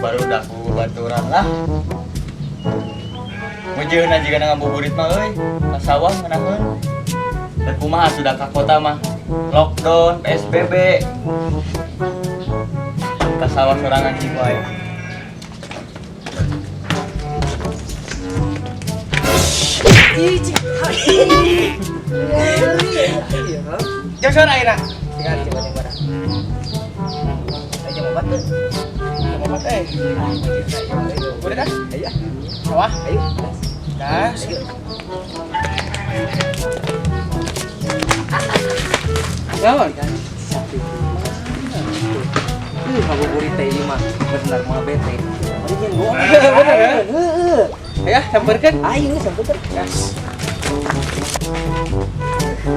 Baru udah ku baturan lah. Mujeuna jiga ngabuburit mah euy, ka sawah ngeunaheun. Dan kumaha sudah ka kota mah. Lockdown, PSBB. Ka sawah sorangan cing wae. Jam sana ayeuna. Tinggal coba yang mana? Ayo jam 4 tuh. Jam 4 eh. Boleh kan? Ayo. Sawah. Ayo. Gas. Naon? Ngabuburit teh ieu mah bener mah bete. Bener ya? Heeh. Ayo sampeurkeun. Ayo sampeurkeun. Gas.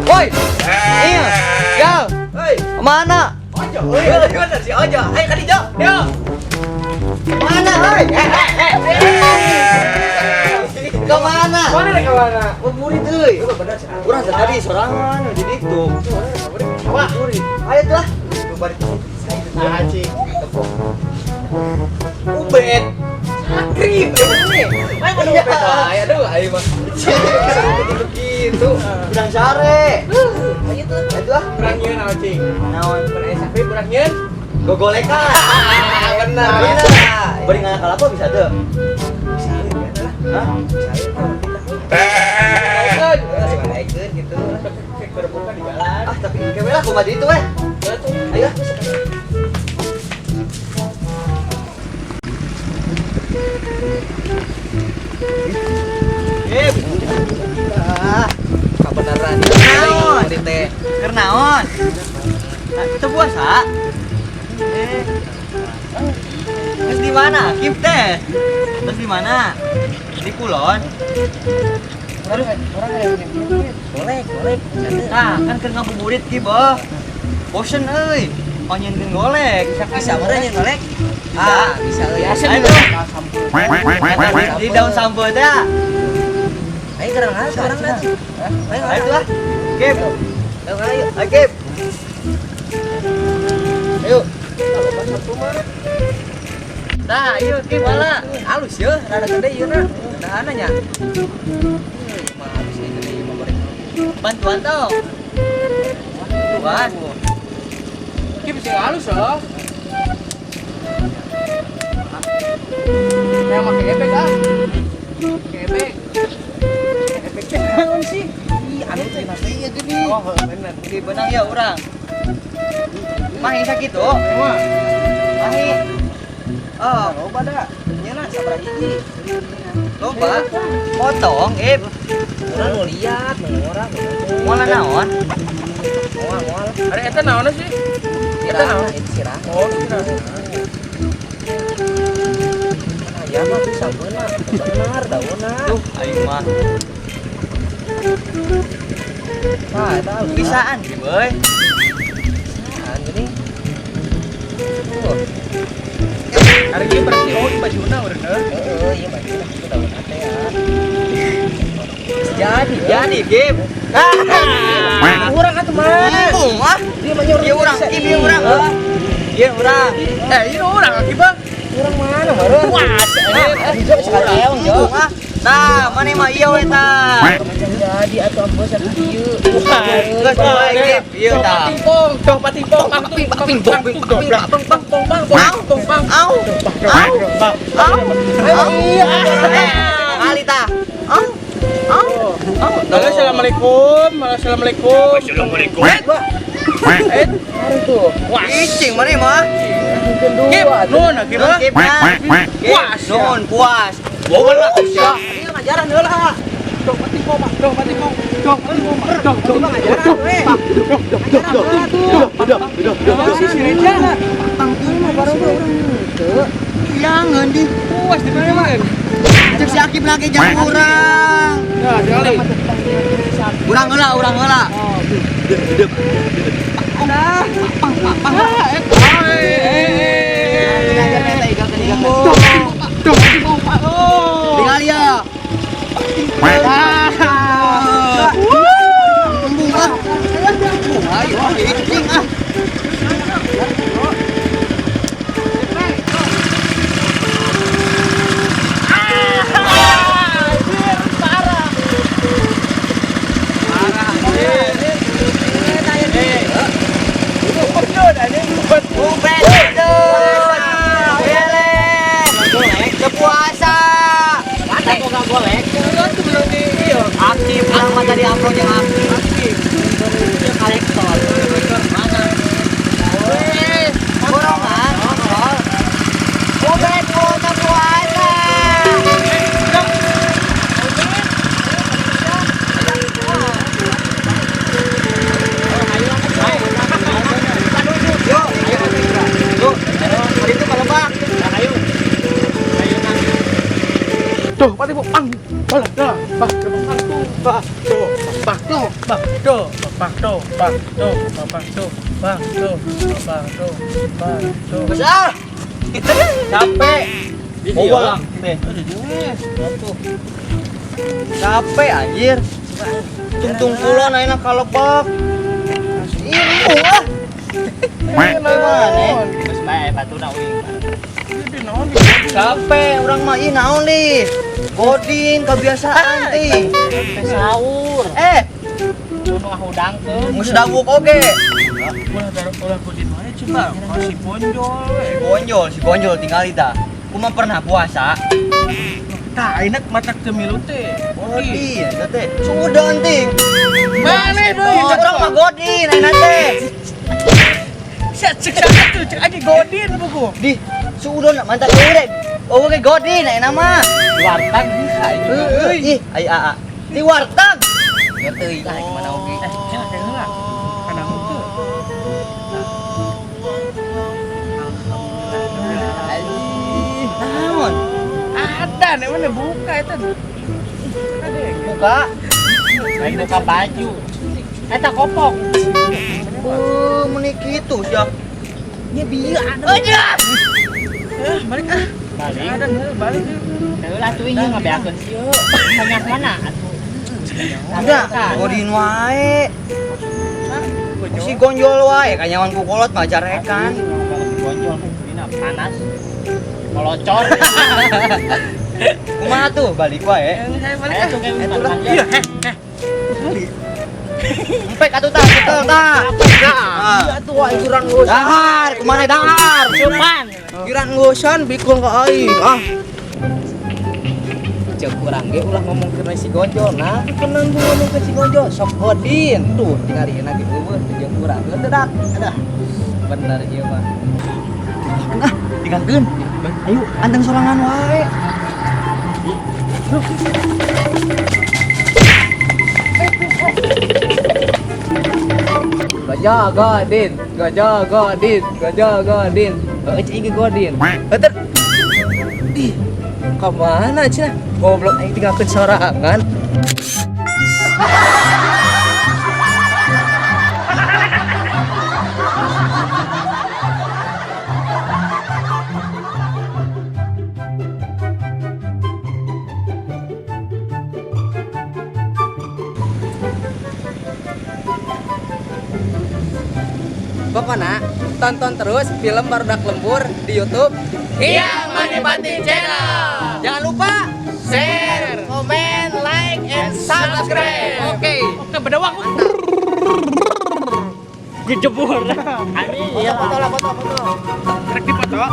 Woi. Iya. Gal. Hei. Mana? Ojo, euy, bener si Ojo. Ayo ka dijo. Yo. Mana, hoi? Ke mana? Mana rek ka mana? Ngabuburit euy. Bener cenah. Urang tadi sorangan di ditu. Wah. Ayo tuh lah. Nah, cing. Ubed. Sakri, bener. Ayo mana ubed wae, aduh, ayo mah. Begitu. Urang sare. Ayo tuh. Ayo tuh lah. Kurang nyieun naon cing? Naon? Mun aya sakri kurang nyieun. Gogolekan. Bener. Bener. Bari ngalakal apa bisa tuh? Bisa lah. Hah? Naikeun. Naikeun gitu. Berbuka di jalan. Ah, tapi kewe lah kumaha di itu weh. Ayo. Eh, ah, Kabeneran. Naon? Ngabuburit teh. keur naon? Nah, itu puasa. Eh. Terus di mana? Kip teh. Terus di mana? Di Kulon. Orang aya yang Golek, golek. Nah, kan keur ngabuburit ki, Boh. Bosen euy. Panyieunkeun golek. Bisa meureun nyeun golek? Ah, Bisa euy. Ayo. Di daun sambal teh. Ayo kerang aja sekarang nanti. Ayo, Ayo tuh lah. Kip. Ayo, ayo. Ayo Kip. Ayo. Nah, ayo Kip wala. Halus ya, rada gede ieu na. Dahana nya. Mah halus ieu gede ieu mah goreng. Bantuan tong. Bantuan. Ki bisa halus loh. Kayak make ebek ah. Make ebek. Ebek teh naon sih? Ih, anu teh nate ieu geuning. Oh, bener. Di benang ya urang. Mahi sakitu. Semua. Mahi. Oh, Loba da. Nyeuna sabaraha hiji. loba. Potong, Ip. Urang nu liat, nu urang. Moal naon? Moal, moal. Ari eta naon sih? Eta naon? Itu sirah. Oh, sirah. Aya mah bisa beunang. Benar daunna. Duh, aing mah. Tah, eta halus. Bisaan sih, boy. Bisaan geuning. Tuh. Ari ieu berarti oh bajuna urang heuh. Heeh, ieu bajuna kitu daunna teh ya. Jadi, Jadi, Kip. Ah. Urang atuh mah. Embung ah. Dia mah nyorong. Ieu urang, Kip, ieu urang. Ieu urang. Eh, ieu urang Ki Bang. Urang mana meureun? Puas. Hijau sekali ewang Embung ah. Nah, mana mah ieu we tah. Jadi atuh ambeus atuh ieu. Geus bae, Kip. Ieu tah. Patimpong, doh patimpong, pang ping pang ping pang ping pang pang pang pang pang pang pang. Au. Au. Au. Au. Kali tah. Au. Au. Au. Halo, assalamualaikum. Halo, assalamualaikum. Assalamualaikum. Eh, tuh. wah, Icing mana mah? Kip, nuhun Kip. Nuhun, Kip. Puas. Nuhun, puas. Bawa lah. Ieu ngajaran heula. Doh patimpong, Pak. Doh patimpong. Doh patimpong, Pak. Doh, doh, Ngajaran we. Ngajaran heula tuh. doh. Si si Reja. Panggung mah baru urang teu. Jangan di. Puas di mana, Pak? Cek si Akib lagi jangan urang. Nah, sekali. Urang heula, urang heula. Nah, Pang pang pang. Tinggal ya. Embung ah. Embung ayo icing ah. tadi amro jeung Aki. Kolektor. Mana? Weh, borongan. Obet kuota puasa. Yo, ayo yuk, itu kalau bak. Ayo. Ayo nang. Tuh, pati bu, pang, bola, dah, bak, bak, do, bak, do, bak, do, bak, do, bak, do, bak, do, bak, do, bak, do, bak, do. Besar. Capek. Oh, capek anjir. Tungtung kulon ayeuna kalebak. Ilmu ah. Gimana? Geus bae batuna uing. Capek urang mah ih naon nih. Godin kebiasaan teh. Sahur. Nu ngahudangkeun. Geus dawuk oge. Ulah ulah godin wae coba. Si bonjol we. Si Bonjol tinggal tah. Kumaha pernah puasa? Tah ayeuna matak teu milu teh. Godin, eta teh. Sudah ting. Maneh deui Urang mah godin ayeuna teh. Sia cek sia tuh cek aja godin buku. Di suudon mantap urek. Oh ge godin ayeuna mah. Warteg bisa ieu. Ih, ai aa. Di warteg. Ya teuing lah gimana oge. Kena kena lah. Kadang teu. Anjing, naon? Ada nih mana buka eta. Buka. Lain buka baju. Eta kopong. Oh, meni kitu sia. Nya bieu ada. Aja. Balik ah. Balik. Ada balik. Heula atuh ieu ngabeakeun sieu. Banyak mana atuh. Udah, godin wae. Si Gonjol wae kanyawan ku kolot mah carekan. Si Gonjol dina panas. Kolocor. Kumaha tuh balik wae. Balik ah. Iya, Balik. Empek atuh tah, betul tah. Iya tuh wae kurang ngusan. Dahar, kumaha dahar? Cuman Kurang ngusan bikul ka aing. Ah. Cek kurang ge ulah ngomongkeun si Gonjol. Nah, kenan bu ngomongkeun si Gonjol sok godin. Tuh tingalieun ge eueuh jeung urang. Teu dak. Adah. Bener ieu mah. Ah, tinggalkeun. Ayo, anteng sorangan wae. Gajah godin, gajah godin, gajah godin. Heuh cing ge godin. Eta. Ih, ka mana cenah? Goblok aing tinggalkeun sorangan. Pokoknya tonton terus film Barudak Lembur di YouTube Hyang Mandipati Channel. Jangan lupa share, komen, like, and subscribe. Oke. Oke, bedawang. Gejebur. Iya, foto lah, foto, foto. Rek dipoto.